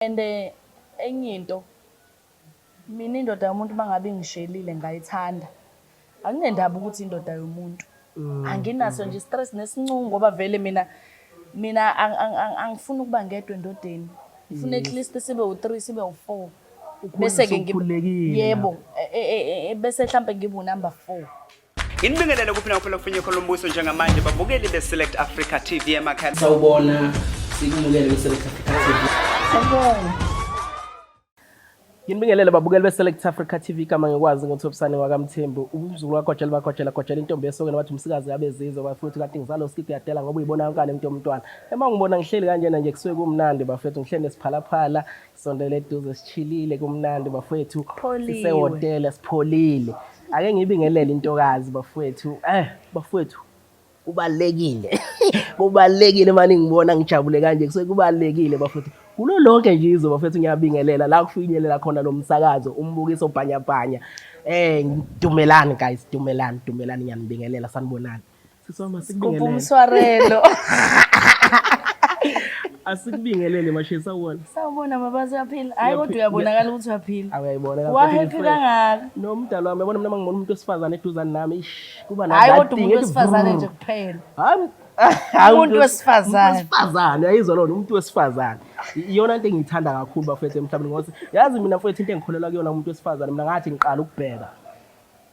And enye into, mina indoda yomuntu uma ngabe ingishelile ngayithanda, anginendaba ukuthi indoda yomuntu. Anginaso nje stress nesincungu ngoba vele mina angifuni ukuba ngedwa endodeni. Ngifuna at least sibe u-3, sibe u-4. Bese-ke Usukhululekile. Yebo, bese mhlampe ngibe unumber 4. Nginibingelele kuphi nakuphi lokufinye khona umbuso njengamanje, babukeli be-Select Africa TV emakhaya. Sawubona, sikumukele kwi-Select Africa TV. Sawubona. Nginibingelele babukeli be-Select Africa TV, igama ngikwazi ngoThobisane wakaMthembu, umzukulu kaGojela baGojela Gojela, intombi esokeni wathi umsikazi yabezizwe bafethu, kanti ngizalo skip yadela ngoba uyibona kankane into yomntwana. Uma ngibona ngihleli kanjena nje kusuke kumnandi bafethu, ngihleli nesiphalaphala, sondele eduze, sichilile, kumnandi bafethu. Pholiwe. Sisehhotela sipholile. Ake ngibingelele intokazi bafethu. Bafethu, kubalekile. Kubalekile manje ngibona ngijabule kanje, kusuke kubalekile bafethu. Kulo lonke nje izwe bafethu ngiyabingelela la kufinyelela khona lo msakazo, umbukiso bhanyabhanya. Dumelani guys, dumelani, dumelani, ngiyanibingelela, sanibonani. Sisi wami, asikubingelele. Umswarelo. Asikubingelele mashe, sawubona. Sawubona baba, siyaphila. Hayi kodwa uyabonakala ukuthi uyaphila. Awuyayibona. Wa happy kangaka. No mdalo wami, yabona mina mangibona umuntu wesifazane eduzane nami, ish, kuba Hayi kodwa umuntu wesifazane nje kuphela. Hayi. Umuntu wesifazane. Umuntu wesifazane, uyayizwa lona, umuntu wesifazane. Iyona into engiyithanda kakhulu bafethu emhlabeni ngoba yazi mina mfowethu into engikholelwa kuyona umuntu wesifazane, mina ngathi ngiqala ukubheka.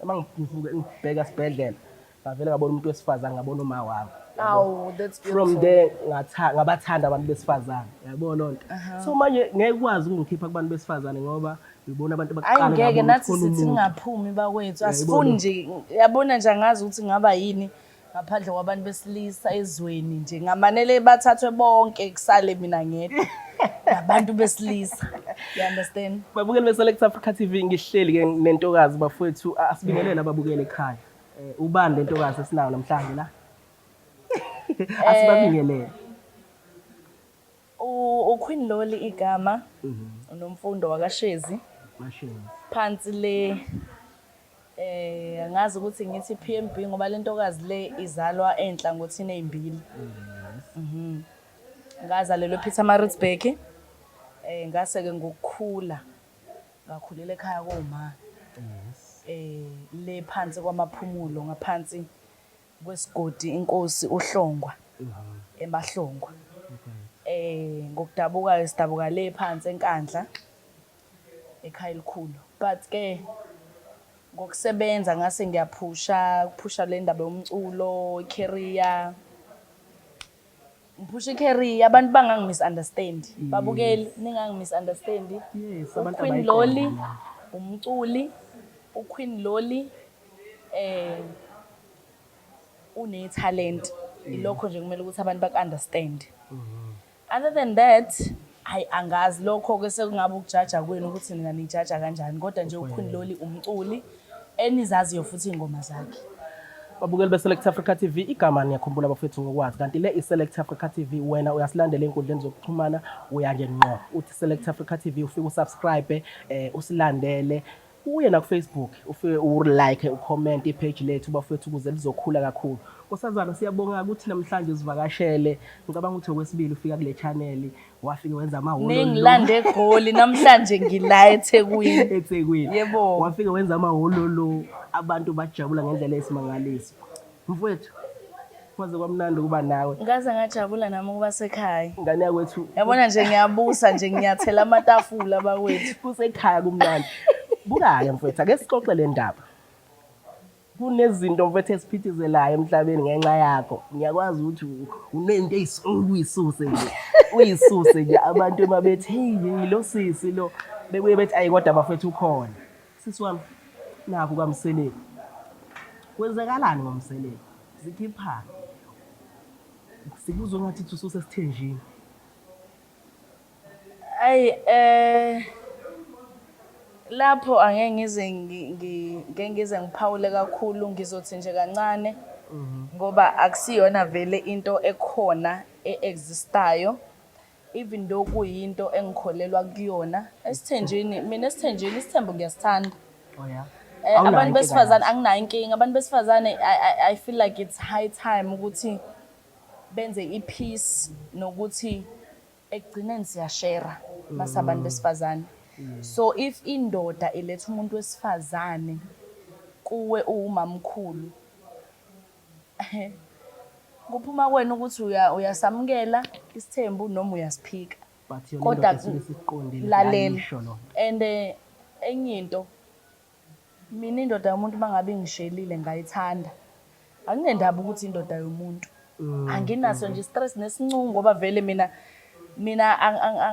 Uma ngivuke ngibheka sibhedlela, ngavele ngabona umuntu wesifazane, ngabona uma wami. Awu, that's beautiful. From there ngabathanda abantu besifazane. Yabo lonto. So manje ngeke ukwazi ukungikhipha kubantu besifazane ngoba ngibona abantu Hayi abaqala ngeke ngabona nathi ukuthi khona sithi umuntu. ningaphumi bakwethu. Uyayibona? Asifuni nje, yabona nje angazi ukuthi ngaba yini ngaphandle kwabantu besilisa ezweni nje. Ngamanele bathathwe bonke kusale mina ngedwa. Nabantu besilisa. You understand? Babukeli be-Select Africa TV, ngihleli ke nentokazi bafowethu, asibingelele ababukeli ekhaya. Ubani lentokazi esinayo namhlanje la? Asibabingelele. UQueen Loli igama, uNomfundo wakaShezi. Mashezi. Phansi le angazi ukuthi ngithi PMB ngoba lentokazi le izalwa enhlangothini ezimbili. Ngazalelwa ePietermaritzburg. Ngase ke ngokukhula ngakhulela ekhaya koma. Le phansi kwamaphumulo, ngaphansi kwesigodi inkosi uHlongwa, eMahlongwa. Ngokudabuka sidabuka le phansi eNkandla ekhaya elikhulu. But ke ngokusebenza ngase ngiyaphusha, ukuphusha le ndaba yomculo, i-career. Ngiphusha i-career, abantu bangangi-misunderstand. Babukeli, ningangi-misunderstand. Yes, abantu uQueen abayiqondi Loli, la. umculi, uQueen Loli une-talent. Ilokho nje kumele ukuthi abantu baku-understand. Other than that, hayi angazi lokho ke sekungabe ukujaja kwenu ukuthi nina nijaja kanjani, kodwa nje uQueen Loli umculi enizaziyo futhi iy'ngoma zakhe. Babukeli be-Select Africa TV, igama niyakhumbula bafethu ngokwazi, kanti le i-Select Africa TV, wena uyasilandela ey'nkundleni zokuxhumana, uya nje ngqo uthi Select Africa TV, ufike usubscribe, usilandele, uye na ku-Facebook, ufike u-like, ucomment i-page lethu bafethu ukuze lizokhula kakhulu. Nkosazana, siyabonga ukuthi namhlanje usivakashele. Ngicabanga ukuthi okwesibili ufika kule channel, wafike wenza amaholo. Ningilande eGoli namhlanje, ngila eThekwini. eThekwini. Yebo. Wafike wenza amahololo, abantu bajabula ngendlela esimangaliso. Mfowethu, kwaze kwamnandi ukuba nawe. Ngaze ngajabula nami ukuba sekhaya. Ngane yakwethu. Yabona nje ngiyabusa nje, nginyathela amatafula bakwethu. Kusekhaya kumnandi. Buka-ke mfowethu, ake sixoxe le ndaba. Kunezinto mfethu esiphithizelayo emhlabeni ngenxa yakho. Ngiyakwazi ukuthi unento uyisuse nje. Uyisuse nje abantu uma bethi hey lo sisi lo, bebuye bethi ayi kodwa bafethu ukhona. Sisi wami, nakhu kwaMseleku. Kwenzakalani ngoMseleku? Zikhiphani? Sikuzwe ngathi ususesithenjini. Ayi lapho angeke ngize ngeke ngize ngiphawule kakhulu, ngizothi nje kancane ngoba akusiyona vele into ekhona e-existayo, even though kuyinto engikholelwa kuyona. Esithenjini, mina esithenjini isithembu ngiyasithanda. Oh yeah. Abantu Awunayo inkinga besifazane naso? Anginayo inkinga. Abantu besifazane, I feel like it's high time ukuthi benze i-peace nokuthi ekugcineni siyashare. Masabantu besifazane. So if indoda iletha umuntu wesifazane kuwe uwumamkhulu, kuphuma kwena ukuthi uyasamukela isithembu noma uyasiphika. But yona Kodwa indoda isuke isiqondile, lalela. ayisho loo nto. And enye into, mina indoda yomuntu mangabe ingishelile ngayithanda, akunendaba ukuthi indoda yomuntu. Anginaso nje stress nesincungu ngoba vele mina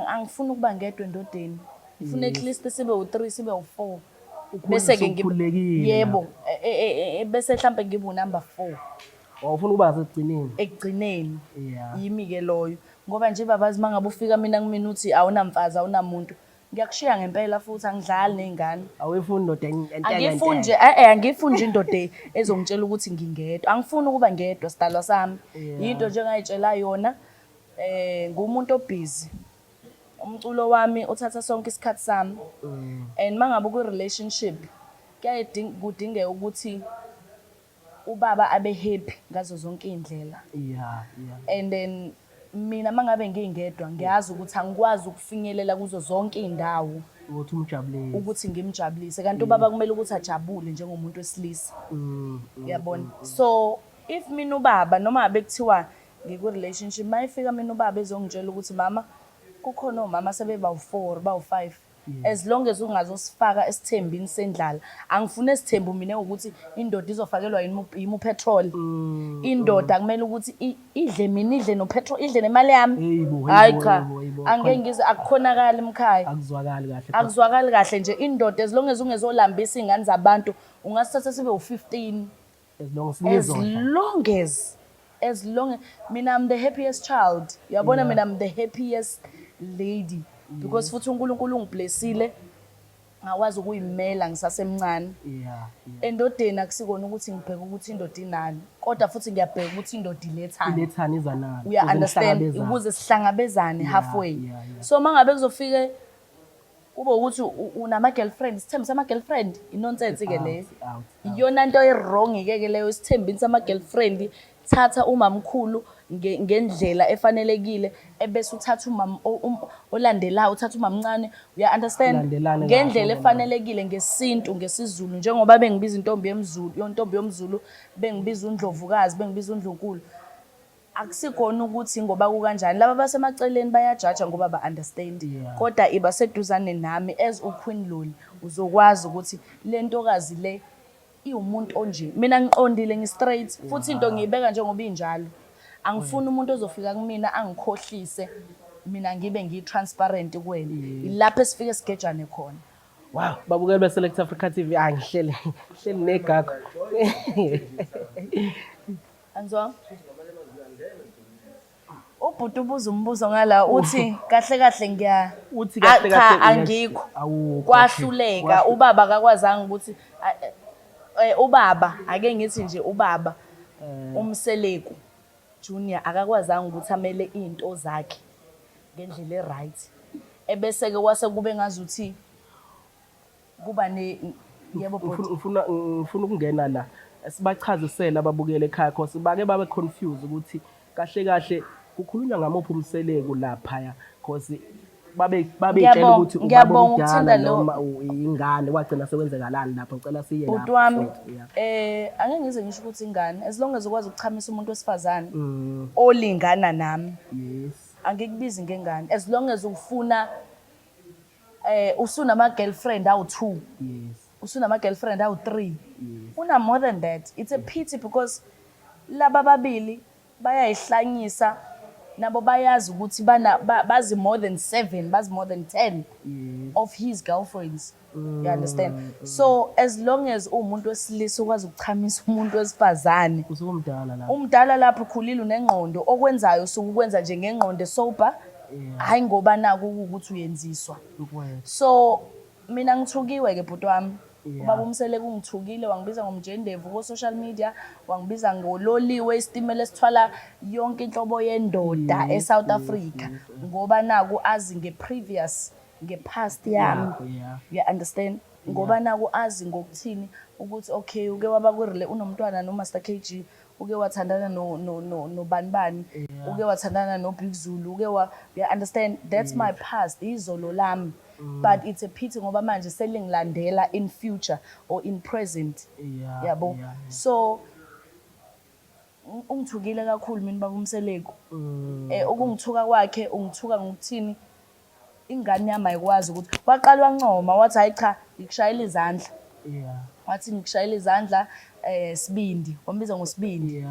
angifuni ukuba ngedwa endodeni. Ngifuna at least sibe u3, sibe u4. Bese ke Usukhululekile. Yebo, bese mhlambe ngibe unumber 4. Wawufuna ukuba sekugcineni. Ekugcineni. Yimi ke loyo. Ngoba nje babazi mangabe ufika mina kumina uthi awunamfazi, awunamuntu. Ngiyakushiya ngempela futhi angidlali nezingane. Awuyifuni indoda Angifuni nje, angifuni nje indoda ezongitshela ukuthi ngingedwa. Angifuni ukuba ngedwa, sidalwa sami. Yinto nje engayitshela yona. Ngumuntu obusy. Umculo wami uthatha sonke isikhathi sami. And mangabe ku relationship kudingeka ukuthi ubaba abe happy ngazo zonke izindlela. And then mina mangabe ngingedwa ngiyazi ukuthi angikwazi ukufinyelela kuzo zonke izindawo ukuthi umjabulise, ukuthi ngimjabulise. Kanti ubaba kumele ukuthi ajabule njengomuntu wesilisa. Uyabona? So if mina ubaba noma ngabe kuthiwa ngiku relationship, mayifika mina ubaba ezongitshela ukuthi mama kukhona omama sebeba u4, ba u5, as long as ungazosifaka esithembini sendlala. Angifuni esithembu mina ukuthi indoda izofakelwa yimi upetrol. Indoda kumele ukuthi idle mina, idle no petrol, idle nemali yami. Hey bo, Hayi hey bo, cha. Hey bo, hey bo. Angeke ngize, akukhonakali emkhaya. Akuzwakali kahle. Akuzwakali kahle nje. Indoda, as long as ungezolambisa izingane zabantu, ungasithatha sibe u15. As long as As nizodla. long as mina I'm the happiest child. Uyabona, mina I'm the happiest lady because futhi uNkulunkulu ungiblessile ngakwazi ukuyimela ngisasemncane. Endodeni akusikona ukuthi ngibheka ukuthi indoda inani, kodwa futhi ngiyabheka ukuthi indoda ilethani. Ilethani, iza nani. Uya ukuze understand? nihlangabezane. Ukuze sihlangabezane halfway. So mangabe kuzofike kube ukuthi unama girlfriend, isithembu sama girlfriend, inonsense ke leyo. Out, out, out. Iyona nto e-wrong ke leyo, isithembini sama girlfriend. Thatha umamkhulu ngendlela efanelekile, ebese uthatha umam olandelayo, uthatha umamncane, uya understand? Ulandelane Ngendlela kahle. efanelekile, ngesintu, ngesiZulu, njengoba bengibiza intombi yemZulu, yontombi yomZulu, bengibiza undlovukazi, bengibiza undlunkulu. Akusikona ukuthi ngoba kukanjani, laba basemaceleni bayajaja ngoba ba understand. Kodwa iba seduzane nami as uQueen Loli, uzokwazi ukuthi le ntokazi le iwumuntu onje. Mina ngiqondile, ngi-straight, futhi into ngiyibeka njengoba injalo. Angifuni umuntu ozofika kumina angikhohlise, mina ngibe ngiyi-transparent kuwena. Ilapho esifike sigejane khona. Wow, babukeli be-Select Africa TV, angihleli hleli negago. Angizwa? Ubhuti ubuza umbuzo ngala, uthi kahle kahle ngiya Uthi kahle Ah, cha, kahle angikho. Awukho. Kwahluleka ubaba akakwazanga ukuthi ubaba, ake ngithi nje ubaba uMseleku Junior akakwazanga ukuthi amele izinto zakhe ngendlela e-right. Ebese ke kwase kube ngazuthi kuba ne yebo bhuti. Ngifuna ukungena la, sibachazisele ababukele ekhaya, cause bake babe confused ukuthi kahle kahle kukhulunywa ngamuphi uMseleku laphaya, cause babe babetshela ukuthi ubaba Ngiyabonga omdala ukuthinta lo noma ingane, kwagcina sekwenzekalani lapho. Ngicela siye Bhuti lapho, wami, mfowethu, yeah. Angeke ngize ngisho ukuthi ingane, as long as ukwazi ukuchamisa umuntu wesifazane olingana nami. Angikubizi ngengane as long as ufuna usunama girlfriend awu2. Usunama girlfriend awu3. Una more than that. It's a pity because laba ababili bayayihlanyisa nabo, bayazi ukuthi bana bazi more than 7, bazi more than 10 of his girlfriends. You understand? So as long as umuntu wesilisa ukwazi ukuchamisa umuntu wesifazane, Usukumdala lapho. Umdala lapho, ukhulile, unengqondo, okwenzayo usuke ukwenza nje ngengqondo sober. Hayi ngoba naku ukuthi uyenziswa. Mfowethu. So mina ngithukiwe ke bhuti wami. Ubaba uMseleku ungithukile, wangibiza ngomjendevu ko social media, wangibiza ngololiwe, isitimela esithwala yonke inhlobo yendoda eSouth Africa, ngoba naku azi ngeprevious, ngepast yami. You understand? Ngoba naku azi ngokuthini ukuthi okay, uke waba ku unomntwana no Master KG. Uke wathandana no no no nobani bani, uke wathandana no Big Zulu, uke wa, you understand? That's my past, izolo lami. But it's a pity ngoba manje selingilandela in future or in present. Yabo. So ungithukile kakhulu mina baba uMseleku. Ukungithuka kwakhe ungithuka ngokuthini? Ingane yami ayikwazi ukuthi waqala wancoma wathi hayi cha, ngikushayela izandla. Wathi ngikushayela izandla Sibindi, wambiza ngoSibindi.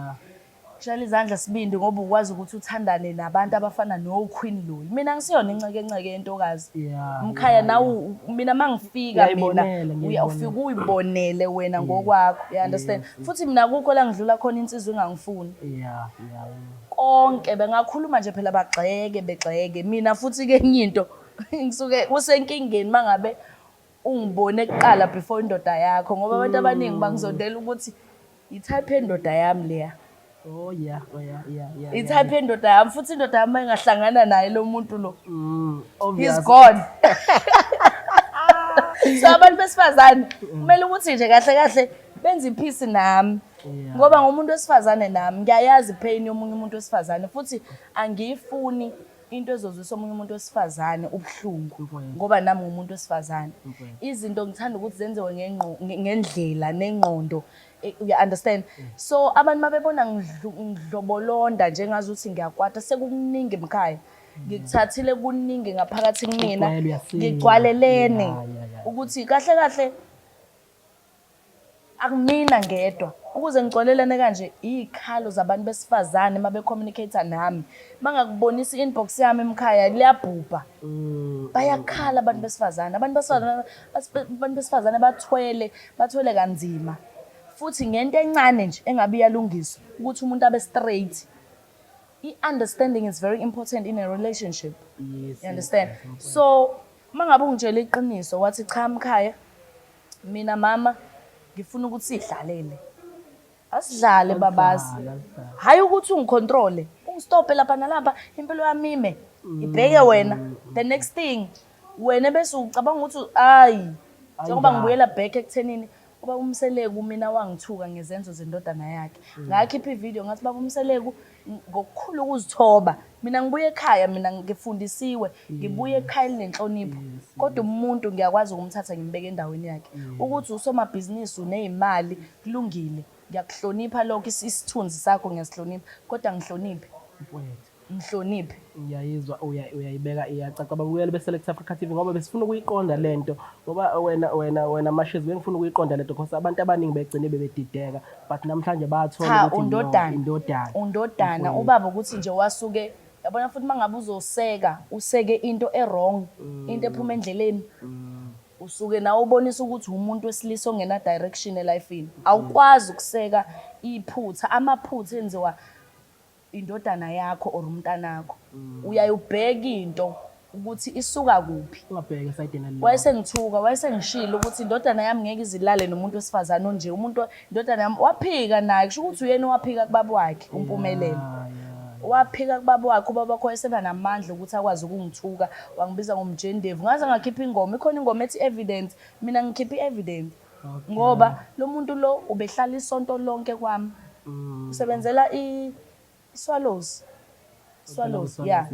Kushayela izandla Sibindi ngoba ukwazi ukuthi uthandane nabantu abafana no Queen Loli. Mina ngisiyona incekenceke yentokazi. Mkhaya nawe mina mangifika mina ufika uyibonele wena ngokwakho. You understand? Futhi mina kukho la ngidlula khona insizwa ingangifuni. Konke bengakhuluma nje phela bagxeke begxeke. Mina futhi ke enye into ngisuke usenkingeni mangabe ungibone kuqala before indoda yakho, ngoba abantu abaningi bangizondela ukuthi i-type yendoda yami leya. Oh yeah, oh yeah, yeah, yeah. I-type yendoda yami, futhi indoda yami mayingahlangana naye lo muntu lo. He's gone. So abantu besifazane kumele ukuthi nje kahle kahle benze ipeace nami. Ngoba ngumuntu wesifazane nami, ngiyayazi pain yomunye umuntu wesifazane, futhi angiyifuni into ezozwisa omunye umuntu wesifazane ubuhlungu, ngoba nami ngumuntu wesifazane. Izinto ngithanda ukuthi zenziwe ngendlela nengqondo. You understand? So abantu mabebona ngidlobolonda nje ngazuthi ngiyakwata, sekukuningi mkhaya. Ngikuthathile kuningi ngaphakathi kumina, ngigcwalelene ukuthi kahle kahle akumina ngedwa. Ukuze ngigcwalelane kanje izikhalo zabantu besifazane uma becommunicate nami. Bangakubonisa i-inbox yami emkhaya liyabhubha. Bayakhala abantu besifazane. Abantu besifazane, abantu besifazane bathwele, bathwele kanzima. Futhi ngento encane nje engabe iyalungiswa ukuthi umuntu abe straight. I-understanding is very important in a relationship. You understand? So mangabe ungitshela iqiniso wathi cha mkhaya, mina mama ngifuna ukuthi sidlalele. Asidlale babazi. Hayi ukuthi ungicontrole, ungistophe lapha nalapha, impilo yami ime. Ibheke wena. The next thing wena bese ucabanga ukuthi hayi njengoba ngibuyela back ekuthenini ubaba uMseleku mina wangithuka ngezenzo zendodana yakhe. Ngakhipha ivideo ngathi baba uMseleku ngokukhulu ukuzithoba, mina ngibuye ekhaya, mina ngifundisiwe, ngibuye ekhaya elinenhlonipho, kodwa umuntu ngiyakwazi ukumthatha ngimbeke endaweni yakhe. Ukuthi usomabhizinisi uneyimali kulungile, ngiyakuhlonipha lokho, isithunzi sakho ngiyasihlonipha, kodwa ngihloniphe. Ngihloniphe. Ngiyayizwa, uyayibeka iyacaca. Babukeli be-Select Africa TV, ngoba besifuna ukuyiqonda lento, ngoba wena wena wena Mashezi bengifuna ukuyiqonda lento because abantu abaningi begcine bebedideka, but namhlanje bayathola Cha, ukuthi no, undodana. Indodana. Undodana Mfowethu. Ubaba ukuthi nje wasuke yabona, futhi mangabe uzoseka useke into e-wrong, into ephuma endleleni, usuke nawe ubonisa ukuthi umuntu wesilisa ongena direction elifini. Awukwazi ukuseka iphutha, amaphutha enziwa indodana yakho or umntanakho. Uyayubheka into ukuthi isuka kuphi. Ungabheka esayidini elilodwa. Wayesengithuka, wayesengishilo ukuthi indodana yami ngeke izilale nomuntu wesifazane onje. Umuntu indodana yami waphika naye, kusho ukuthi uyena owaphika kubaba wakhe uMpumelelo. Waphika kubaba wakhe, ubaba wakhe wayeseba namandla ukuthi akwazi ukungithuka, wangibiza ngomjendevu. Ngaze ngakhipha ingoma, ikhona ingoma ethi evidence, mina ngikhipha i-evidence. Ngoba lo muntu lo ubehlala isonto lonke kwami. Usebenzela i-Swallows. Swallows, yeah.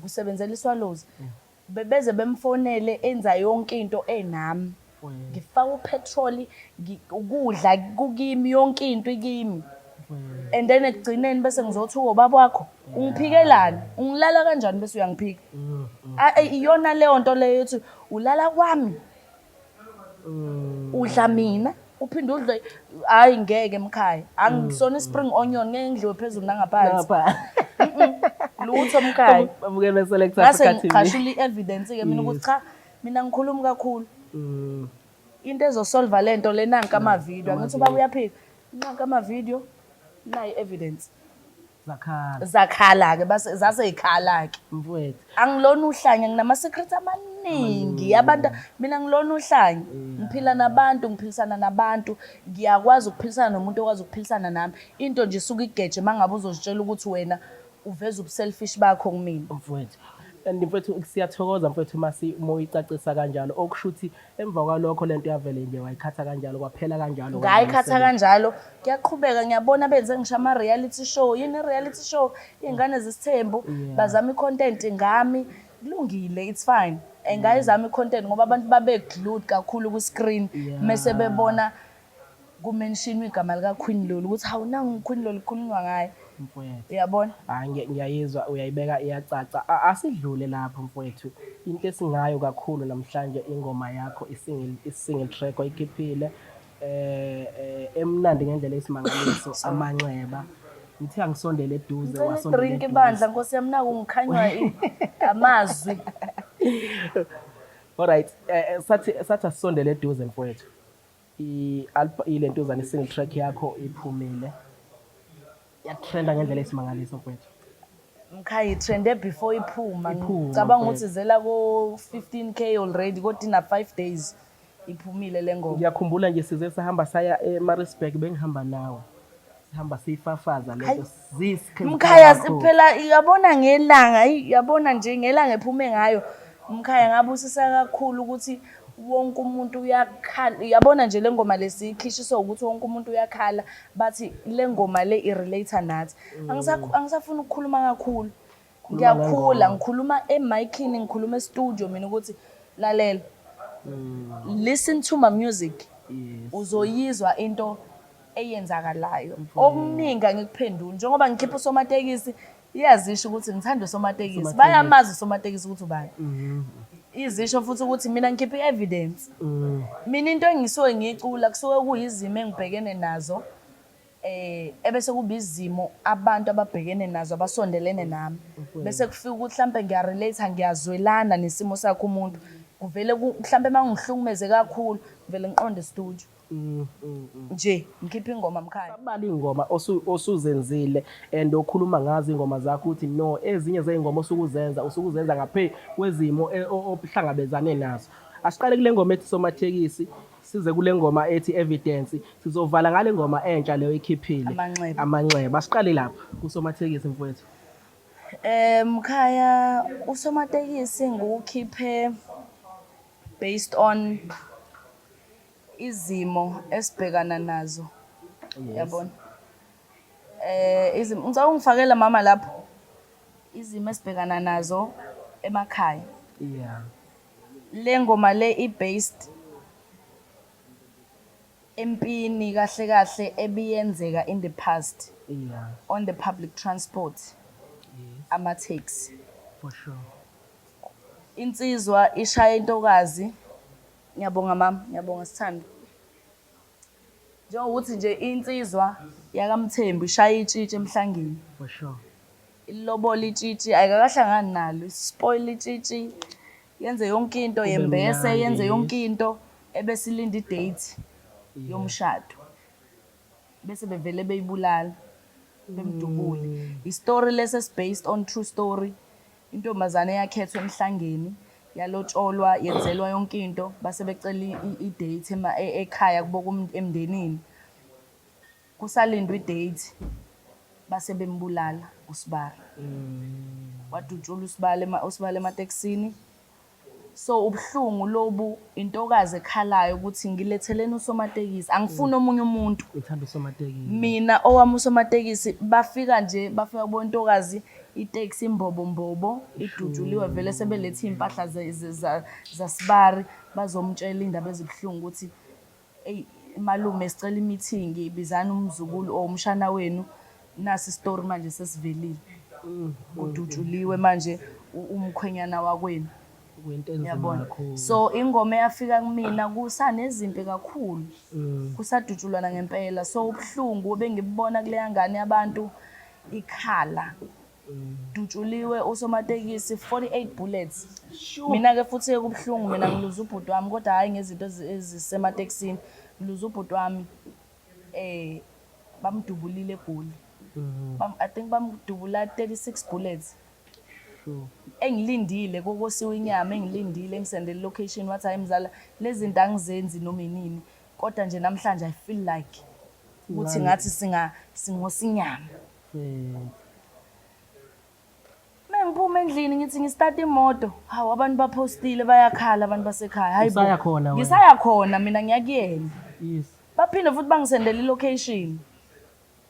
Usebenzela i-Swallows. Bebeze bemfonele enza yonke into enami. Ngifaka upetrol, ukudla kukimi, yonke into ikimi. And then ekugcineni bese ngizothuka ubaba wakho. Ungiphikelani? Ungilala kanjani bese uyangiphika? Iyona leyo nto leyo ethi ulala kwami. Udla mina, uphinde udle, hayi ngeke mkhaya. Angisona i-spring onion, ngeke ngidliwe phezulu nangaphansi. Lutho mkhaya. Babukele Select Ngase Africa TV. ngiqashula i-evidence ke mina ukuthi cha, mina ngikhuluma kakhulu. Into ezosolva lento le nanka ama-video. Angithi ubaba uyaphika. Nanka ama-video, nayi i-evidence. Zakhala. Zakhala-ke, base zase yikhala-ke. Mfowethu. Angilona uhlanya, nginama-secret amaningi. Abantu, mina ngilona uhlanya. Ngiphila nabantu, ngiphilisana nabantu. Ngiyakwazi ukuphilisana nomuntu okwazi ukuphilisana nami. Into nje isuke igeje uma ngabe uzozitshela ukuthi wena uveza ubuselfish bakho kumina. Mfowethu. And mfethu, siyathokoza mfethu masi uma uyicacisa kanjalo, okusho ukuthi emva kwalokho lento yavele nje wayikhatha kanjalo, kwaphela kanjalo. Ngayikhatha kanjalo. Kuyaqhubeka, ngiyabona benze ngisho ama-reality show. Yini i-reality show? Iy'ngane zesithembu. Bazama i-content ngami. Kulungile, it's fine. Ngayizama i-content ngoba abantu babe glued kakhulu ku-screen mese bebona kumentionwa igama lika-Queen Loli ukuthi hawu, nangu Queen Loli kukhulunywa ngaye. Mfowethu. Uyabona? Hayi, ngiyayizwa, uyayibeka iyacaca. Asidlule lapho mfowethu. Into esingayo kakhulu namhlanje ingoma yakho, i-single track oyikhiphile emnandi ngendlela esimangaliso, Amanxeba. Ngithe angisondele eduze, Ngicela wasondela i-drink eduze. bandla, nkosi yami, naku ngikhanywa amazwi. Alright, sathi asisondele eduze mfowethu. I ilentuzana i-single track yakho iphumile. Yatrenda ngendlela esimangaliso mfowethu. Mkhaya, itrende before iphuma. Iphuma, Ngicabanga mfowethu. ukuthi zela ko 15K already, kodwa ina 5 days iphumile le ngoma. Ngiyakhumbula nje size sahamba saya eMaritzburg, bengihamba nawe. Sihamba siyifafaza lento zisikhe. Mkhaya, phela uyabona ngelanga, ayi, uyabona nje ngelanga ephume ngayo. Mkhaya, ngabusisa kakhulu ukuthi wonke umuntu uyakhala. Uyabona nje le ngoma lesiyikhishiswa ukuthi wonke umuntu uyakhala, bathi le ngoma le irelate nathi. Angisafuni ukukhuluma kakhulu. Ngiyakhula, ngikhuluma emicini, ngikhuluma e-studio mina ukuthi lalela. Listen to my music. Uzoyizwa into eyenzakalayo. Okuningi angikuphenduli njengoba ngikhipha usomatekisi, iyazisho ukuthi ngithanda usomatekisi. Bayamazi usomatekisi ukuthi ubani. Izisho futhi ukuthi mina ngikhipha i-evidence. Mina into engisuke ngiyicula kusuke kuyizimo engibhekene nazo, ebese kuba izimo abantu ababhekene nazo abasondelene nami, bese kufika ukuthi mhlambe ngiyarelate, ngiyazwelana nesimo sakhe umuntu. Kuvele mhlambe mangihlukumeze kakhulu, ngivele ngiqonde studio nje ngikhiphe ingoma, mkhaya. Sabala iy'ngoma osuzenzile and okhuluma ngazo iy'ngoma zakho ukuthi no, ezinye zey'ngoma osukuzenza usukuzenza ngaphe kwezimo ohlangabezane nazo. Asiqale kule ngoma ethi Somathekisi, size kule ngoma ethi Evidence, sizovala ngale ngoma entsha leyo ikhiphile. Amanxeba. Amanxeba. Asiqale lapha kuSomathekisi mfowethu. Mkhaya, usomatekisi ngukhiphe based on izimo esibhekana nazo. Yabona? Izimo, ngicela ungifakele mama lapho. Izimo esibhekana nazo emakhaya. Le ngoma le i-based empini kahle kahle ebiyenzeka in the past on the public transport, ama-taxi. For sure. Insizwa ishaya intokazi. Ngiyabonga mama, ngiyabonga sithando. Njengokuthi nje insizwa yakaMthembu ishaya itshitshi emhlangeni. For sure. Ilobola itshitshi, ayikakahlangani nalo, ispoil itshitshi, yenze yonke into, Kube yembese, mnandi, yenze yonke into, ebesilinda idate yomshado. Bese bevele beyibulala, bemdubule. I-story lesi based on true story. Intombazane yakhethwa emhlangeni, yalotsholwa, yenzelwa yonke into, base becela i-date ekhaya kubo emndenini. Kusalindwa idate, base bembulala usibari. Wadutshulwa usibali usibali ematekisini. So ubuhlungu lobu, intokazi ekhalayo ukuthi ngiletheleni usomatekisi, angifuni omunye umuntu. Uthanda usomatekisi. Mina owami usomatekisi. Bafika nje, bafika kubontokazi, iteksi imbobo mbobo, idutshuliwe vele, sebelethe iy'mpahla zasibari, bazomtshela iy'ndaba ezibuhlungu ukuthi eyi malume, sicela i-meeting, bizani umzukulu or umshana wenu, nasi isitori manje sesivelile, kudutshuliwe manje umkhwenyana wakwenu. Kuyinto enzima Uyabona? kakhulu. So ingoma eyafika kumina kusanezimpi kakhulu, kusadutshulwana ngempela. So ubuhlungu bengibubona kuleya ngane yabantu ikhala, dutshuliwe usomatekisi, 48 bullets. Mina-ke futhi-ke kubuhlungu, mina ngiluze ubhuti wami, kodwa hhayi ngezinto ezisematekisini. Ngiluze ubhuti wami, bamdubulile eGoli. I think bamdubula 36 bullets. Engilindile kokosiwa inyama, engilindile, engisendele location, wathi hayi mzala, lezi zinto angizenzi noma inini, kodwa nje namhlanje I feel like ukuthi ngathi singosa inyama. Mangiphuma endlini ngithi ngi-start imoto, hawu, abantu baphostile, bayakhala abantu basekhaya. Hayi bo. Usaya khona wena. Ngisaya khona mina, ngiyakuyena. Baphinde futhi bangisendela i-location.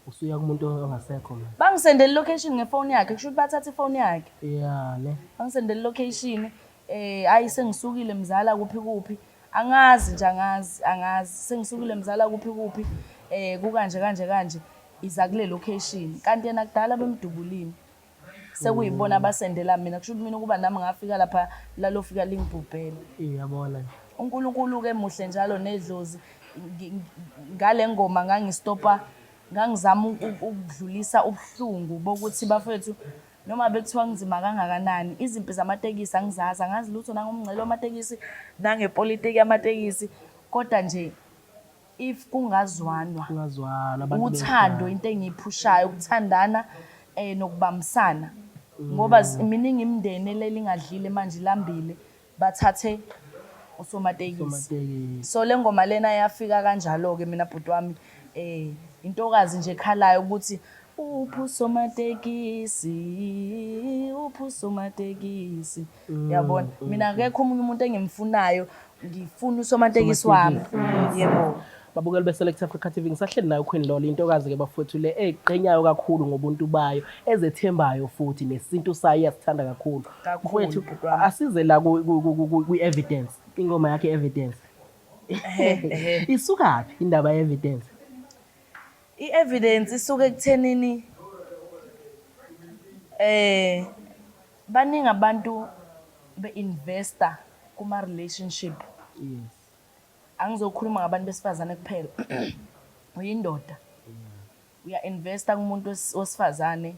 Usuya kumuntu ongasekho manje. Bangisendela i-location ngefoni yakhe, kusho ukuthi bathatha ifoni yakhe. Yeah, ne. Bangisendela i-location, hayi, sengisukile mzala, kuphi kuphi. Angazi nje, angazi, angazi. Sengisukile mzala, kuphi kuphi. Kukanje kanje kanje. Iza kule location. Kanti yena kudala bemdubulile. Sekuyibona abasendela mina, kusho ukuthi mina ukuba nami ngafika lapha lalofika lingibhubhele. Iyabona nje. uNkulunkulu-ke muhle njalo nedlozi. Ngale ngoma ngangistopa, ngangizama ukudlulisa ubuhlungu bokuthi bafethu, noma bekuthiwa kunzima kangakanani, izimpi zamatekisi angizazi, angazi lutho nangomngcele wamatekisi nangepolitiki yamatekisi, kodwa nje if kungazwanwa, Kungazwana abantu. Uthando, into engiyiphushayo ukuthandana nokubambisana, ngoba miningi imindeni elele ingadlile manje, ilambile, bathathe usomatekisi. Usomatekisi. So le ngoma lena yafika kanjalo-ke mina, bhuti wami, intokazi nje ekhalayo ukuthi uphi usomatekisi, uphi usomatekisi, yabona. Mina akekho omunye umuntu engimfunayo, ngifuna usomatekisi wami, yebo. Babukeli be-Select Africa TV, ngisahleli nayo Queen Lolo, intokazi-ke bafowethu le eyiqhenyayo kakhulu ngobuntu bayo, ezethembayo futhi nesintu sayo iyasithanda kakhulu. Kakhulu, Mfowethu, bhuti wami. Asize la kwi-evidence, ingoma yakhe i-Evidence. Ehhe. Isukaphi indaba ye-evidence? I-evidence isuke ekuthenini baningi abantu be-investa kuma-relationship. Angizokhuluma ngabantu besifazane kuphela. Uyindoda, uya-investa kumuntu wesifazane,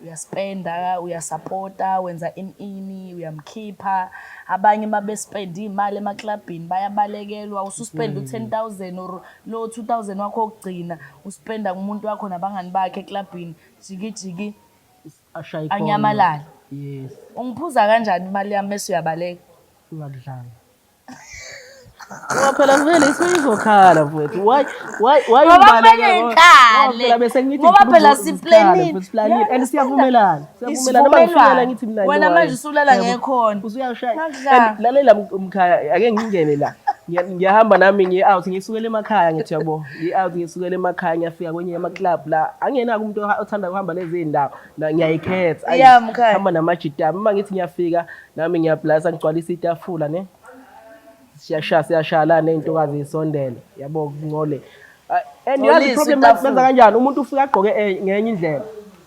uyaspenda, uyasapota, wenza ini ini, uyamkhipha. Abanye uma bespenda iy'mali emaklabhini bayabalekelwa. Ususpenda u-10 000 or lo 2000 wakho wokugcina, uspenda kumuntu wakho nabangani bakhe eklabhini, jiki jiki. Ashaye ikhona. Anyamalale. Ungiphuza kanjani imali yami mese uyabaleka? Ungakudlanga. Ngoba phela vele isuke izokhala, mfowethu. Why Ngoba ubaleka? kumele Ngoba ikhale. phela bese ngithi Ngoba ngifuna phela sikhale, siplanile. mfowethu, siplanile. Yeah, And siyavumelana. Siyavumelana noma ngifika la Isivumelwano. ngithi mina Wena no, manje hayi. usulala Yabo. ngekhona. Usuyashaya. Ngakudlanga. And lalela, mkhaya, ake ngingene la. Ngiyahamba nami ngiye out, ngisukela emakhaya, ngithi yabo. Ngiye out, ngisukela emakhaya, ngiyafika kwenye yama club la. Angenako umuntu othanda ukuhamba lezi zindawo. La ngiyayikhetha. Ayi, Yeah, mkhaya. Hamba namajita. Uma ngithi ngiyafika nami ngiyablasa, ngigcwalisa itafula ne. Siyashaya, siyashaya la ney'ntokazi zisondele, yabo, kungcole. And yazi Ngcolisa i-problem itafula. benza kanjani? Umuntu ufika agqoke ngenye indlela,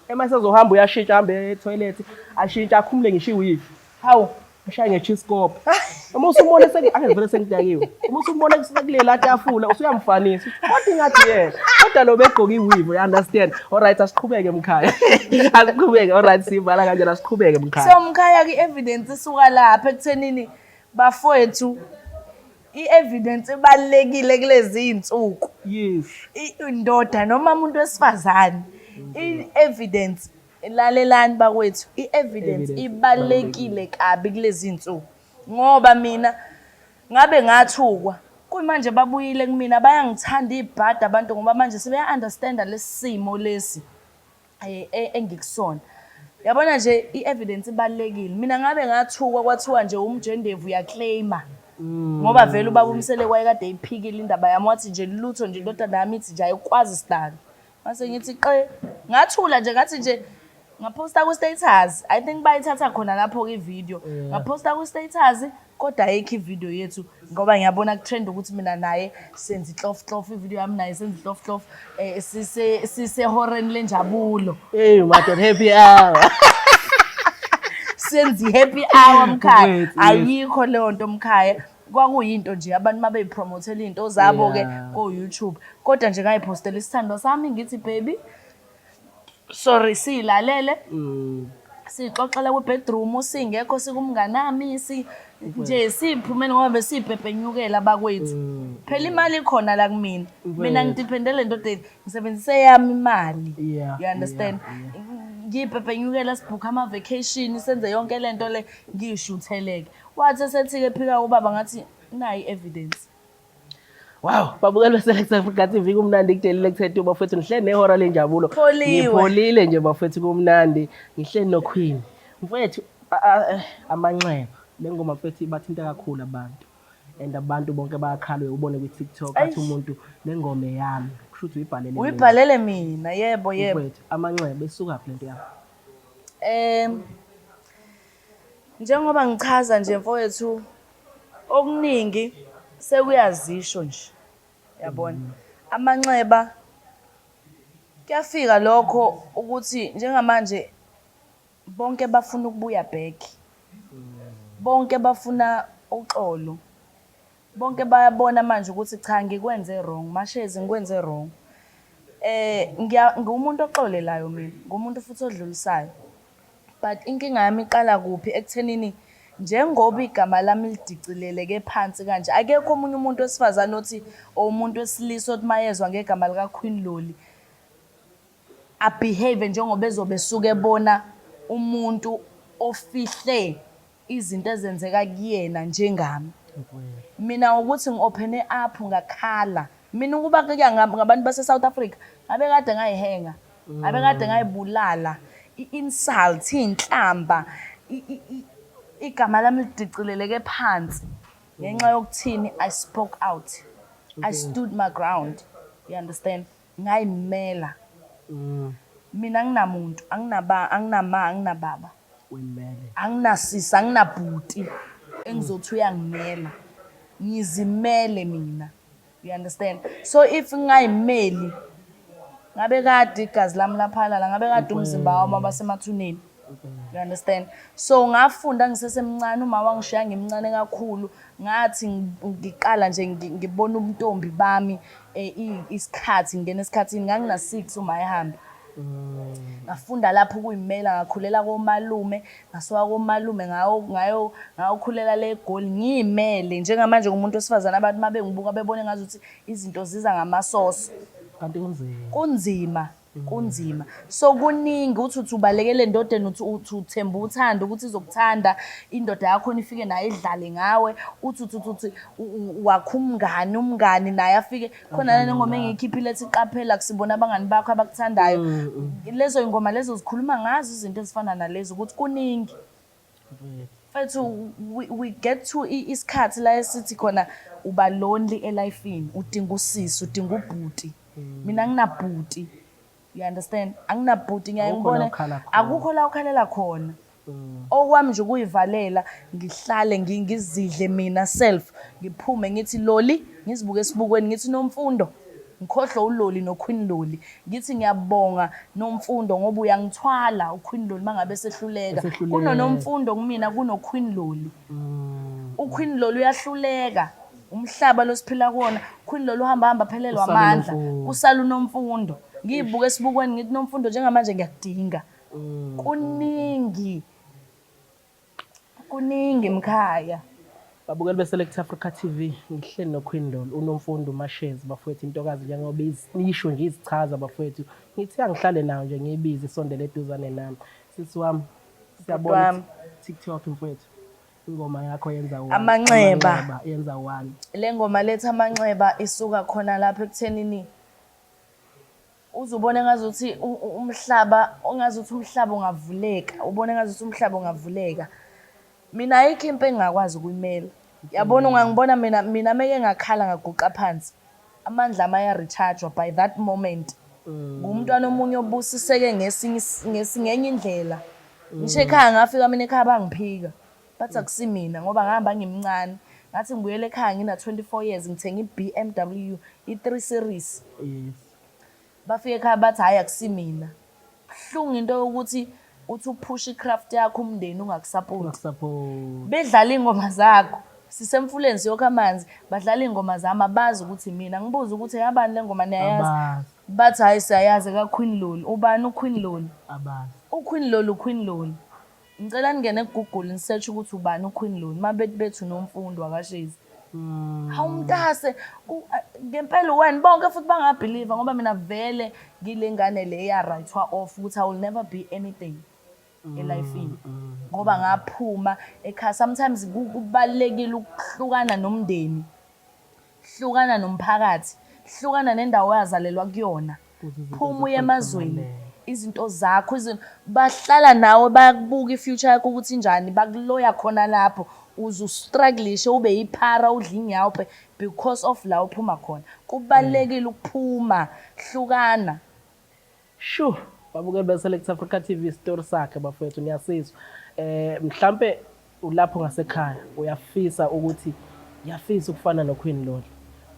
ema sezohamba uyashintsha, ahambe e-toilet, ashintshe, akhumule ngisho i-weave. Hawu. Ashaye nge-chiskop. Uma usumona ake vele sengidakiwe, uma usumona sekulela tafula, usuyamfanisa uthi, kodwa ingathi yena kodwa lo begqoke i-weave, you understand? Alright, asiqhubeke mkhaya, asiqhubeke. Alright, sivala kanjani? Asiqhubeke mkhaya. So mkhaya, i-evidence isuka lapha ekuthenini bafowethu, i-evidence ibalulekile kulezi iy'nsuku. Indoda noma umuntu wesifazane, i-evidence, lalelani bakwethu, i-evidence Evidence ibalulekile kabi kulezi iy'nsuku, ngoba mina ngabe ngathukwa, kuyimanje babuyile kumina, bayangithanda ibhadi abantu, ngoba manje sebeya-understanda lesi simo lesi engikusona. Yabona nje, i-evidence ibalulekile. Mina ngabe ngathukwa, kwathiwa nje umjendevu uyaclaima, ngoba vele ubaba uMsele wayekade eyiphikile indaba yami, wathi nje lutho nje, indodana yami ithi nje ayikwazi sidalo. Mase ngithi qe, ngathula nje, ngathi nje ngaphosta ku-status. I think bayithatha khona lapho-ke ividiyo. Ngaphosta ku-status, kodwa ayikho ividiyo yethu, ngoba ngiyabona kutrend ukuthi mina naye senza ihlofu, ividiyo yami naye senza ihlofu, sisehoreni lenjabulo. Hey madoda, happy hour. Senza i-happy hour, mkhaya. Wait, yes. Ayikho leyo nto, mkhaya. Kwakuyinto nje abantu uma beyipromothela iy'nto zabo-ke ko-YouTube, kodwa nje ngayiphostela isithandwa sami, ngithi baby sorry, siyilalele, siyixoxela kwi-bedroom, singekho, sikumnganami, si nje siyiphumele, ngoba besiyipepenyukela bakwethu. Phela imali ikhona la kumina, mina ngidependele endodeni, ngisebenzise yami imali, you understand? Ngiyipepenyukela, sibhukha ama-vacation, senze yonke le nto le, ngiyishutheleke. Wathi esethi-ke phika ubaba, ngathi nayi i-evidence. Wow, babukeli be-Select Africa TV, kumnandi kudelile kuthethu bafethu, ngihleli nehora lenjabulo. Pholiwe. Ngipholile nje bafethu, kumnandi. Ngihleli no Queen. Mfowethu, amanxeba le ngoma mfethu ibathinta kakhulu abantu, and abantu bonke bayakhala. Ubone kwi-TikTok athi umuntu, le ngoma eyami, kusho ukuthi uyibhalele mina. Uyibhalele mina, yebo yebo. Mfowethu, amanxeba esukaphi lento yakho? Njengoba ngichaza nje mfowethu, okuningi sekuyazisho nje. Yabona. Amanxeba kuyafika lokho ukuthi njengamanje bonke bafuna ukubuya back. Bonke bafuna uxolo. Bonke bayabona manje ukuthi cha, ngikwenze wrong, Mashezi, ngikwenze wrong. Ngiya ngumuntu oxolelayo mina, ngumuntu futhi odlulisayo. But inkinga yami iqala kuphi? Ekuthenini njengoba igama lami lidicileleke phansi kanje, akekho omunye umuntu wesifazane othi or umuntu wesilisa othi mayezwa ngegama lika Queen Loli abehave njengoba ezobe esuke ebona umuntu ofihle izinto ezenzeka kuyena njengami. Mina ukuthi ngi-open up ngakhala. Mina ukuba kuya ngabantu base-South Africa, ngabe kade ngayihenga, ngabe kade ngayibulala. I-insult, iy'nhlamba, igama lami lidicileleke phansi ngenxa yokuthini? I spoke out, I stood my ground, you understand? Ngayimela. Mina anginamuntu, anginaba, anginama, anginababa. Uyimele. Anginasisi, anginabhuti engizothi uyangimela. Ngizimele mina, you understand? So if ngingayimeli, ngabe kade igazi lami laphalala, ngabe kade umzimba wami wabasemathuneni, you understand? So ngafunda ngisesemncane, uma wangishiya ngimncane kakhulu. Ngathi ngiqala nje ngibona ubuntombi bami, isikhathi ngingena esikhathini, ngangina-6 uma ehamba. Ngafunda lapho ukuyimela, ngakhulela komalume, ngasuka komalume ngayokhulela le eGoli ngiyimele. Njengamanje ngumuntu wesifazane, abantu uma bengibuka bebone ngazuthi izinto ziza ngamasoso. Kanti kunzima. Kunzima, kunzima. So kuningi uthi ubalekele endodeni, uthi uthemba uthando ukuthi izokuthanda indoda yakho, ifike naye idlale ngawe. Uthi wakha umngani, umngani naye afike khona. Le ngoma engiyikhiphile ethi "Qaphela kusibona abangani bakho abakuthandayo", lezo ingoma lezo zikhuluma ngazo izinto ezifana nalezo, ukuthi kuningi mfethu. We get to isikhathi la esithi khona uba lonely elifini, udinga usisi, udinga ubhuti. Mina nginabhuti, you understand? Anginabhuti, ngiyaye Akukho la ngibone. ukhala khona. Akukho la ukhalela khona. Okwami nje ukuyivalela, ngihlale ngizidle mina self, ngiphume ngithi Loli, ngizibuke esibukweni ngithi Nomfundo, ngikhohlwe uLoli noQueen Loli, ngithi ngiyabonga Nomfundo ngoba uyangithwala uQueen Loli mangabe sehluleka. Esehluleka. KunoNomfundo kumina, kunoQueen Loli. UQueen Loli uyahluleka, umhlaba losiphila kuwona, Queen Loli uhamba hamba aphelelwa Kusale amandla. uNomfundo. Kusala uNomfundo. Ngiyibuke esibukweni ngithi Nomfundo, njengamanje ngiyakudinga. Kuningi, kuningi mkhaya. Babukeli be-Select Africa TV, ngihleli noQueen Loli, uNomfundo Mashezi bafowethu, intokazi njengoba isho nje izichaza bafowethu. Ngithi angihlale nayo nje, ngiyibize isondele eduzane nami. Sisi wami, siyabona Wami. ukuthi TikTok mfowethu, ingoma yakho yenza one. Amanxeba. Amanxeba yenza one. Le ngoma letha amanxeba isuka khona lapha ekuthenini uzubone ngazuthi umhlaba, ongazuthi umhlaba ungavuleka, ubone ngazuthi umhlaba ungavuleka. Mina ayikho impi engingakwazi ukuyimela, yabona? Ungangibona mina meke ngakhala ngaguqa phansi, amandla ami aya-recharge by that moment. Ngumntwana omunye obusiseke ngesinye ngenye indlela. Ngisho ekhaya ngafika mina ekhaya bangiphika, bathi akusimina ngoba ngahamba ngimncane. Ngathi ngibuyela ekhaya ngina-24 years, ngithenga i-BMW i-3 Series. Bafika ekhaya bathi hhayi, akusimina. Buhlungu into yokuthi uthi uphusha i-craft yakho, umndeni ungakusapoti. Ungakusupport. Bedlala iy'ngoma zakho, sisemfuleni siyokha amanzi, badlala iy'ngoma zami, abazi ukuthi mina. Ngibuze ukuthi eyabani le ngoma, niyayazi? Abazi. Bathi hhayi, siyayazi, eka-Queen Loli. Ubani uQueen Loli? Abazi. UQueen Loli, uQueen Loli, ngicela ningene ku-Google ni-search ukuthi ubani uQueen Loli. Uma bethi bethu Nomfundo akaShezi. Hawu mntase, ngempela wena, bonke futhi bangabhiliva ngoba mina vele ngile ngane le ya-write-wa off ukuthi I will never be anything elifini ngoba ngaphuma ekhaya. Sometimes kubalulekile ukuhlukana nomndeni, hlukana nomphakathi, hlukana nendawo oyazalelwa kuyona. Ukuze izinto Phuma uye zakho emazweni. ziqondane. Izinto zakho, izinto bahlala nawe, bayakubuka i-future yakho ukuthi injani, bakuloya khona lapho uze ustrugglishe ube yiphara, udle inyawupe because of la uphuma khona. Kubalulekile ukuphuma, hlukana. Shu, babukeli be-Select Africa TV, isitori sakhe bafowethu niyasizwa. Mhlampe ulapho ngasekhaya uyafisa ukuthi ngiyafisa ukufana noQueen Loli.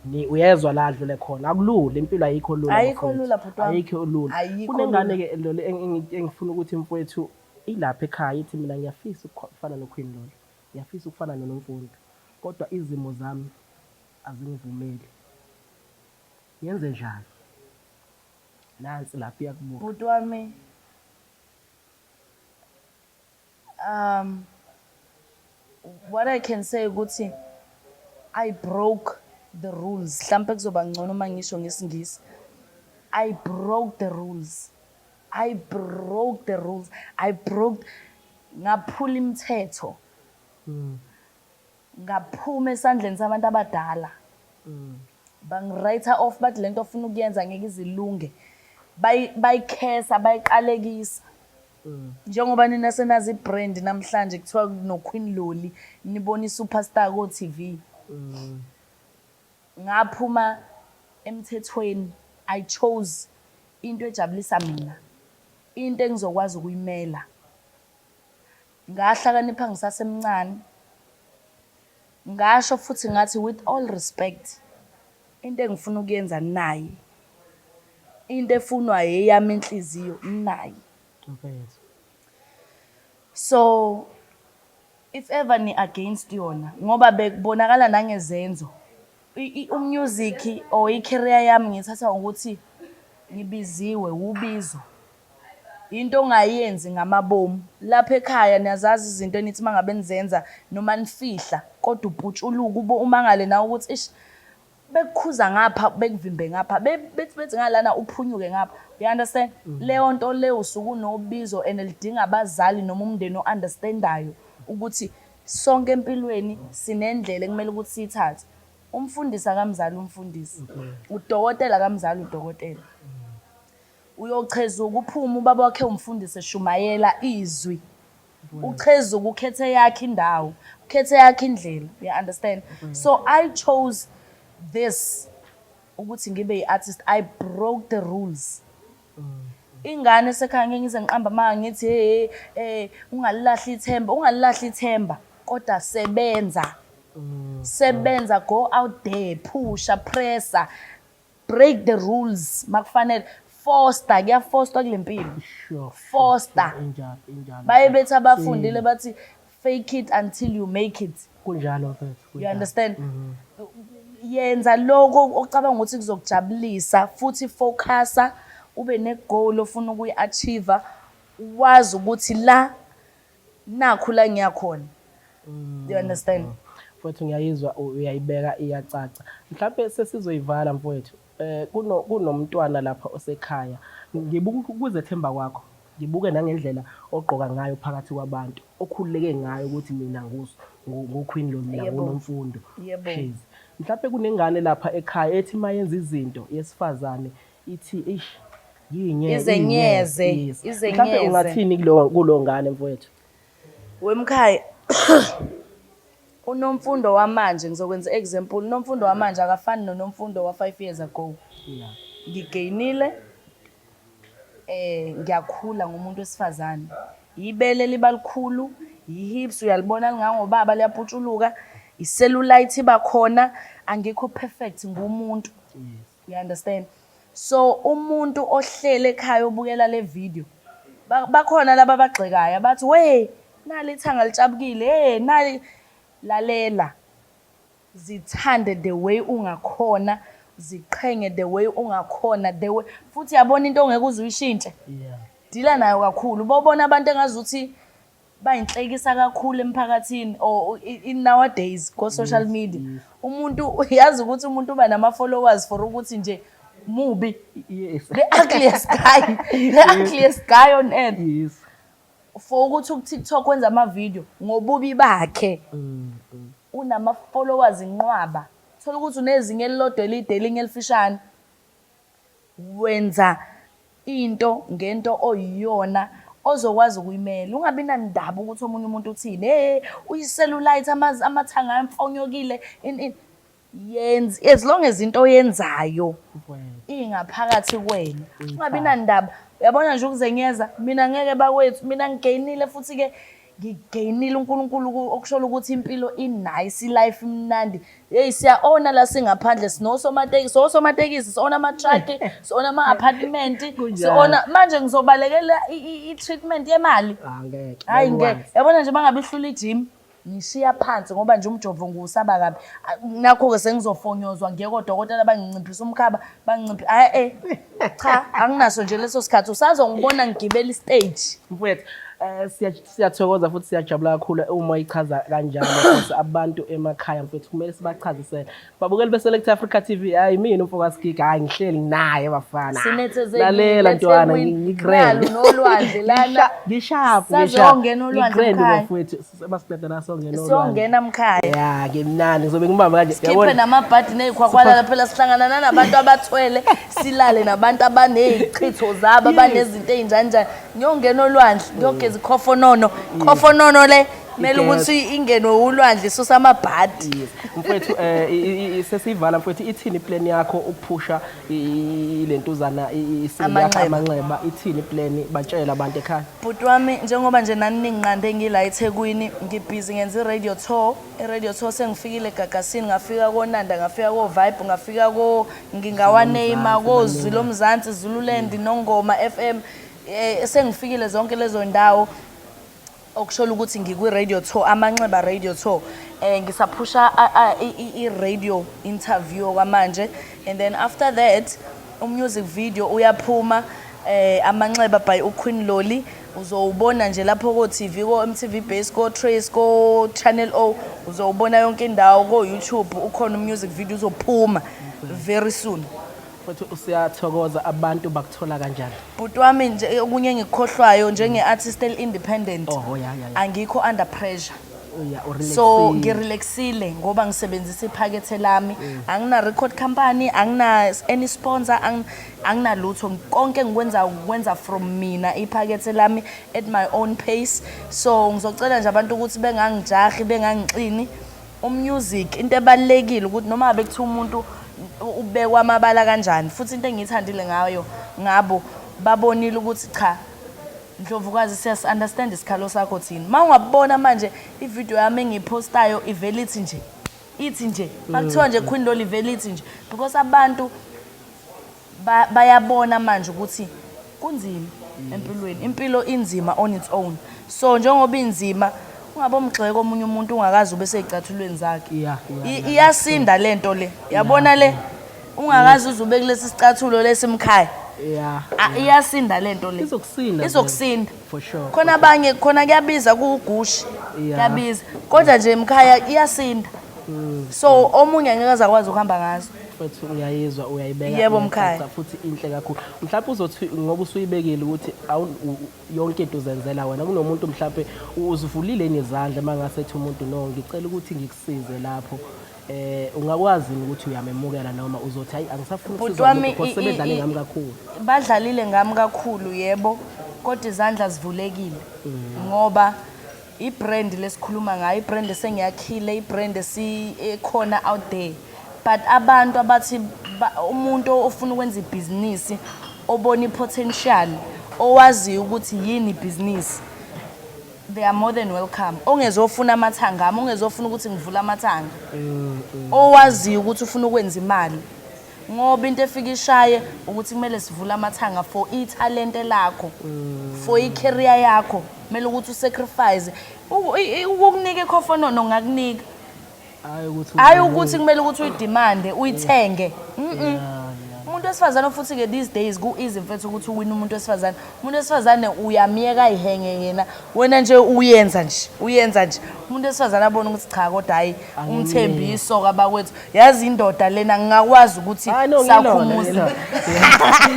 Ni uyezwa la adlule khona. Akulula, impilo ayikho lula. Ayikho bafowethu. lula, bhuti wami. Ayikho lula. Ayikho Kunengane lula. ke Loli engifuna ukuthi mfowethu ilapha ekhaya ithi mina ngiyafisa ukufana noQueen Loli. Ngiyafisa ukufana noNomfundo. Kodwa izimo zami azingivumeli. Ngenze njani? Nansi lapha iyakubuka. Bhuti wami, what I can say ukuthi I broke the rules. Mhlampe kuzoba ngcono uma ngisho ngesiNgisi. I broke the rules. I broke the rules. I broke, ngaphula imithetho. Ngaphuma esandleni sabantu abadala. Bangi-write off, bathi lento ofuna ukuyenza ngeke izilunge. Bayikhesa, bayiqalekisa. Njengoba nina senazi i-brand namhlanje kuthiwa no Queen Loli, nibona i-superstar ko TV. Ngaphuma emthethweni, I chose into ejabulisa mina, into engizokwazi ukuyimela. Ngahlakanipha ngisasemncane. Ngasho futhi ngathi with all respect, into engifuna ukuyenza nayi. Into efunwa eyami inhliziyo nayi. Mfethu. So if ever ni against yona, ngoba bekubonakala nangezenzo, umusic or i-career yami ngithatha ngokuthi ngibiziwe ubizo. Into ongayenzi ngamabomu. Lapha ekhaya niyazazi izinto enithi mangabe nizenza noma nifihla, kodwa uputshuluka ube umangale nawe ukuthi ish, bekukhuza ngapha, bekuvimbe ngapha, bethi ngalana uphunyuke ngapha. You understand? Leyo nto leyo usuke unobizo and lidinga abazali noma umndeni o-understandayo ukuthi sonke empilweni sinendlela ekumele ukuthi siyithathe. Umfundisi akamzali umfundisi, udokotela akamzali udokotela. Uyochezuka uphume, ubaba wakhe umfundisi eshumayela izwi. Uchezuka ukhethe yakhe indawo, ukhethe yakhe indlela. You understand? So I chose this ukuthi ngibe yi-artist. I broke the rules. Ingane esekhaya ngeke ngize ngiqambe amanga ngithi hey, ungalilahli ithemba, ungalilahli ithemba, kodwa sebenza. Sebenza, go out there, pusha, pressa, break the rules makufanele. Foster, kuyafosterwa kule mpilo. Foster. Injalo, injalo. Baye bethi abafundile bathi fake it until you make it. Kunjalo mfethu. You understand? Yenza lokho ocabanga ukuthi kuzokujabulisa, futhi focusa, ube ne-goal ofuna ukuyi-achieve, wazi ukuthi la nakhu la ngiyakhona. You understand? Mfowethu ngiyayizwa, uyayibeka iyacaca. Mhlambe sesizoyivala mfowethu. Kunomntwana lapha osekhaya. Ngibuka ukuzethemba kwakho. Ngibuke nangendlela ogqoka ngayo phakathi kwabantu, okhululeke ngayo ukuthi mina ngu-Queen Loli, mina nguNomfundo. Shezi. Mhlambe kunengane lapha ekhaya ethi mayenza izinto yesifazane ithi eish, yinye, Izenyeze, yinye. Yes. izenyeze. Mhlambe ungathini kulo ngane mfowethu? Wemkhaya, uNomfundo wamanje, ngizokwenza example, uNomfundo wamanje akafani noNomfundo wa 5 years ago. Ngigainile, ngiyakhula ngumuntu wesifazane. Ibele liba likhulu, i-hips uyalibona lingangobaba liyaputshuluka, i-cellulite iba khona, angikho perfect ngumuntu. You understand? So umuntu ohlele ekhaya obukela le video, bakhona laba abagxekayo abathi we nali ithanga litshabukile, hey nali, lalela. Zithande the way ungakhona, ziqhenge the way ungakhona, the way futhi yabona into ongeke uze uyishintshe. Dila nayo kakhulu. Bobona abantu engazuthi bayinhlekisa kakhulu emphakathini or in nowadays ko social media. Umuntu uyazi ukuthi umuntu uba nama followers for ukuthi nje mubi. The ugliest guy, the ugliest guy on earth. For ukuthi ku TikTok wenza ama video ngobubi bakhe. Unama followers inqwaba. Thola ukuthi unezinye elilodwa elide elinye elifishane. Wenza Into ngento oyiyona ozokwazi ukuyimela, ungabi nandaba ukuthi omunye umuntu uthini. Hey, uyi-cellulite, amathanga amfonyokile, in in yenza as long as into oyenzayo ingaphakathi kuwena, ungabi nandaba. Uyabona nje ukuzenyeza, mina ngeke bakwethu, mina ngi-gainile futhi-ke ngi-gainile uNkulunkulu, okusho ukuthi impilo i-nice, i-life imnandi. Hey, siya-owna la singaphandle, sinosomatekisi, osomatekisi, si-owna ama-truck, si-owna ama-apartment, si-owna. Manje ngizobalekela i-treatment yemali? Angeke. Hayi, ngeke. Yabona nje, mangabe ihlula i-gym, ngishiya phansi ngoba nje umjovo ngiwusaba kabi. Nakho-ke sengizofonyozwa, ngiye kodokotela banginciphisa umkhaba, banginciphi. Hhayi, cha, anginaso nje leso sikhathi. Usazongibona ngigibela i-stage. Mfowethu, siyathokoza futhi siyajabula kakhulu uma ichaza kanjalo, futhi abantu emakhaya mfowethu kumele sibachazisele. Babukeli be-Select Africa TV, hayi mina umfokaSgigi, hayi ngihleli naye bafana. Sinethezekile. Lalela ntwana, eThekwini. ngi-grand. Nalo nolwandle lana. Ngi-sharp, Sazongena olwandle, ngi-grand mkhaya. bafowethu. Masiqeda la songena olwandle. Siyongena mkhaya. Ya, ngimnandi ngizobe ngibamba kanje. Sikhiphe Yabona? namabhadi ney'khwakhwalala phela, sihlangana nanabantu abathwele, silale nabantu abaney'chitho zabo, abanezinto ey'njani njani. Ngiyongena olwandle, ngiyogeza ikhofonono. Ikhofonono le kumele ukuthi ingenwe ulwandle, isusa amabhadi. Yes. Mfowethu, sesivala mfowethu, ithini i-plan yakho ukuphusha lentuzana i-single yakho? Amanxeba. Amanxeba, ithini i-plan? Batshela abantu ekhaya. Bhuti wami, njengoba nje nani ninginqande ngila eThekwini, ngi-busy ngenza i-radio tour. I-radio tour sengifikile eGagasini, ngafika koNanda, ngafika ko-Vibe, ngafika ko ngingawaname, koZwi loMzansi, Zululand, Nongoma FM. Sengifikile zonke lezo ndawo, okusho ukuthi ngikwi-radio tour, Amanxeba radio tour. Ngisaphusha i-radio interview kwamanje, and then after that umusic video uyaphuma, Amanxeba by uQueen Lolly. Uzowubona nje lapho ko-TV, ko-MTV Base, ko-Trace, ko-Channel O, uzowubona yonke indawo, ko-YouTube ukhona umusic video, uzophuma very soon. Mfowethu, siyathokoza. Abantu bakuthola kanjani? Bhuti wami, nje okunye engikukhohlwayo, njenge-artist el-independent, Oh, ya. angikho under pressure. Ya, So u-relaxile. ngi-relaxile ngoba ngisebenzisa iphakethe lami. Angina record company, angina any sponsor, anginalutho. Konke engikwenzayo ngikwenza from mina, iphakethe lami, at my own pace. So ngizocela nje abantu ukuthi bengangijahi, bengangixini. Umusic into ebalulekile ukuthi noma ngabe kuthiwa umuntu ubekwa amabala kanjani, futhi into engiyithandile ngayo ngabo, babonile ukuthi cha, Ndlovukazi, siyasi-understand isikhalo sakho thina. Ma ungabona manje ividiyo yami engiyiphostayo ivele ithi nje, ithi nje makuthiwa nje Queen Lolly, ivele ithi nje, because abantu bayabona manje ukuthi kunzima empilweni, impilo inzima on its own. So njengoba inzima, ungabe umgxeka omunye umuntu ungakazi ube sey'cathulweni zakhe. Iyasinda lento le, yabona le, ungakazi uze ube kulesi sicathulo lesimkhaya. Ah, iyasinda lento le. Izokusinda. Izokusinda. For sure. Khona abanye khona kuyabiza kugushi, kuyabiza, kodwa nje mkhaya iyasinda. So omunye angeke aze akwazi ukuhamba ngazo. Mfethu, uyayizwa, uyayibeka. Yebo, iyacaca. Mkhaya. Futhi inhle kakhulu. Mhlawumbe uzothi ngoba usuyibekile ukuthi yonke into uzenzela wena, kunomuntu mhlawumbe uzivulile nezandla, mangase ethi umuntu, "No, ngicela ukuthi ngikusize lapho," ungakwazi yini ukuthi uyamemukela noma uzothi, "Hayi, angisafuni Bhuti ukusizwa wami, umuntu because sebedlale ngami kakhulu"? Badlalile ngami kakhulu, yebo, kodwa izandla zivulekile ngoba i-brand lesikhuluma ngayo, i-brand esengiyakhile, i-brand ekhona out there. But abantu abathi umuntu ofuna ukwenza ibhizinisi, obona i-potential, owaziyo ukuthi yini ibhizinisi, they are more than welcome. Ongezofuna amathanga ami, ongezofuna ukuthi ngivule amathanga, owaziyo ukuthi ufuna ukwenza imali, ngoba into efika ishaye ukuthi kumele sivule amathanga for ithalente lakho, for i-career yakho, kumele ukuthi u-sacrifice. Ukukunika ikhofonono ngakunika. Hayi ukuthi Hhayi ukuthi kumele ukuthi uyi-demande, uyithenge. Umuntu wesifazane futhi-ke these days ku-easy mfethu ukuthi uwine umuntu wesifazane. Umuntu wesifazane uyamyeka ayihenge yena, wena nje uyenza nje, uyenza nje, umuntu wesifazane abone ukuthi cha, kodwa hhayi, umthembiso kabakwethu, yazi indoda lena ngingakwazi ukuthi Hayi no, ngilona. sakhumuza. Ngilona.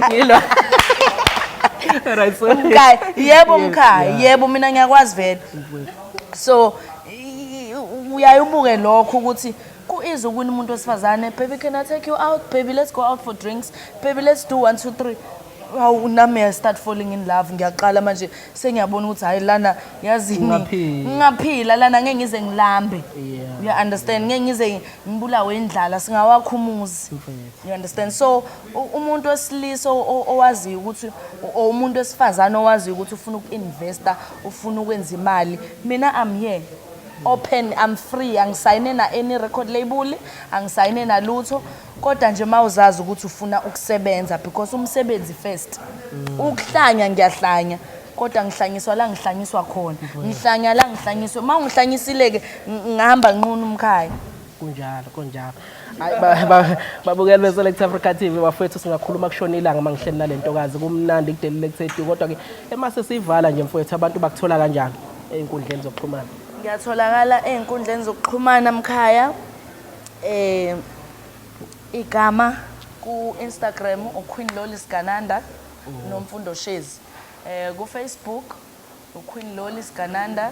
Ngilona. Right, so Mkhaya, yebo. Mkhaya. Yebo, mina ngiyakwazi vele. So uyaye ubuke lokho ukuthi ku-easy ukuwina umuntu wesifazane. "Baby, can I take you out? Baby, let's go out for drinks. Baby, let's do one two three." Hawu, nami I start falling in love. Ngiyaqala manje sengiyabona ukuthi hayi, lana yazini, Ungaphila. ngingaphila lana, ngeke ngize ngilambe. You understand? Ngeke ngize ngibulawe indlala, singawakha umuzi. Mfethu. You understand? So umuntu wesilisa owaziyo ukuthi umuntu wesifazane owaziyo ukuthi ufuna uku-investa, ufuna ukwenza imali, mina I'm here, open, I'm free. Angisayine na any record label, angisayine nalutho, kodwa nje mawuzazi ukuthi ufuna ukusebenza, because umsebenzi first. Ukuhlanya ngiyahlanya, kodwa ngihlanyiswa la ngihlanyiswa khona, ngihlanya la ngihlanyiswe. Uma ungihlanyisile-ke, ngihamba nquna umkhaya. Kunjalo, kunjalo. Hayi, babukeli be-Select Africa TV, bafethu, singakhuluma kushona ilanga uma ngihleli nale ntokazi, kumnandi kudelile kuthedu. Kodwa-ke emase siyivala nje, mfowethu, abantu bakuthola kanjani ey'nkundleni zokuxhumana? Ngiyatholakala ey'nkundleni zokuxhumana, mkhaya. Igama ku-Instagram uQueen Loli Sigananda, Nomfundo Shezi. Ku-Facebook uQueen Loli Sigananda,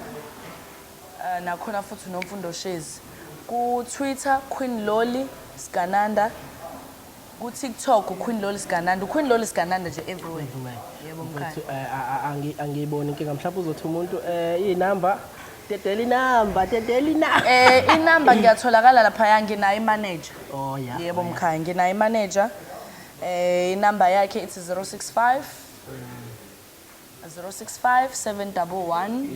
nakhona futhi Nomfundo Shezi. Ku-Twitter Queen Loli Sigananda, ku-TikTok uQueen Loli Sigananda, uQueen Loli Sigananda nje everywhere. Everywhere. Yebo, mkhaya. Mfowethu, angiyiboni inkinga. Mhlawumbe uzothi umuntu iy'namba, dedela inamba, dedela inamba. Inamba, ngiyatholakala laphaya, nginayo imanager. Oh ya. Yebo mkhaya, nginayo imanager. Inamba yakhe ithi 065 065 711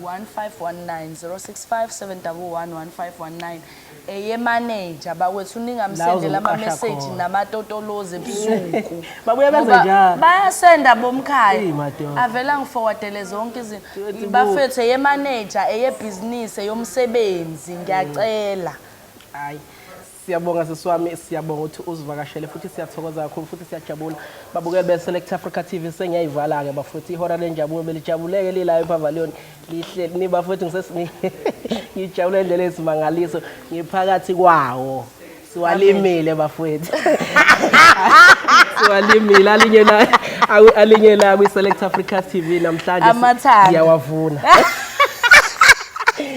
1519, 065 711 1519, eyemanager bakwethu. Ningamsendela uzomqasha ama-message khona. namatotolozi ebusuku. Babuye benze Ngoba njalo. bayasenda bomkhaya. Eyi, madoda. Avela ngiforwardele zonke izinto. Tuthi bo. Bafethu, eyemanager, eyebhizinisi, eyomsebenzi, ngiyacela. Hayi, siyabonga sisi wami, siyabonga ukuthi uzivakashele futhi siyathokoza kakhulu futhi siyajabula. Babukeli be-Select Africa TV, sengiyayivala-ke bafethu ihora lenjabulo, belijabuleke lila ePavilion lihle niba futhi ngijabule indlela esimangaliso, ngiphakathi kwawo, siwalimile bafethu, siwalimile alinye la, alinye la kwi-Select Africa TV namhlanje. Amathanga. Ngiyawavuna,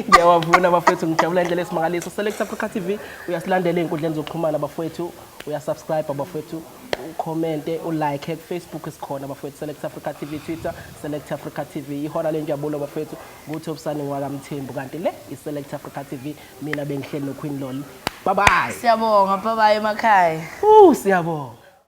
ngiyawavuna bafethu, ngijabula indlela esimangaliso. Select Africa TV, uyasilandela ey'nkundleni zokuxhumana bafethu, uyasubscribe bafethu, ukhomente, ulike ku-Facebook sikhona bafethu, Select Africa TV, Twitter Select Africa TV. Ihora lenjabulo bafethu, nguThobisane ngwakamthembu, kanti le i-Select Africa TV. Mina bengihleli noQueen Loli. Bye bye. Siyabonga, bye bye emakhaya. Siyabonga.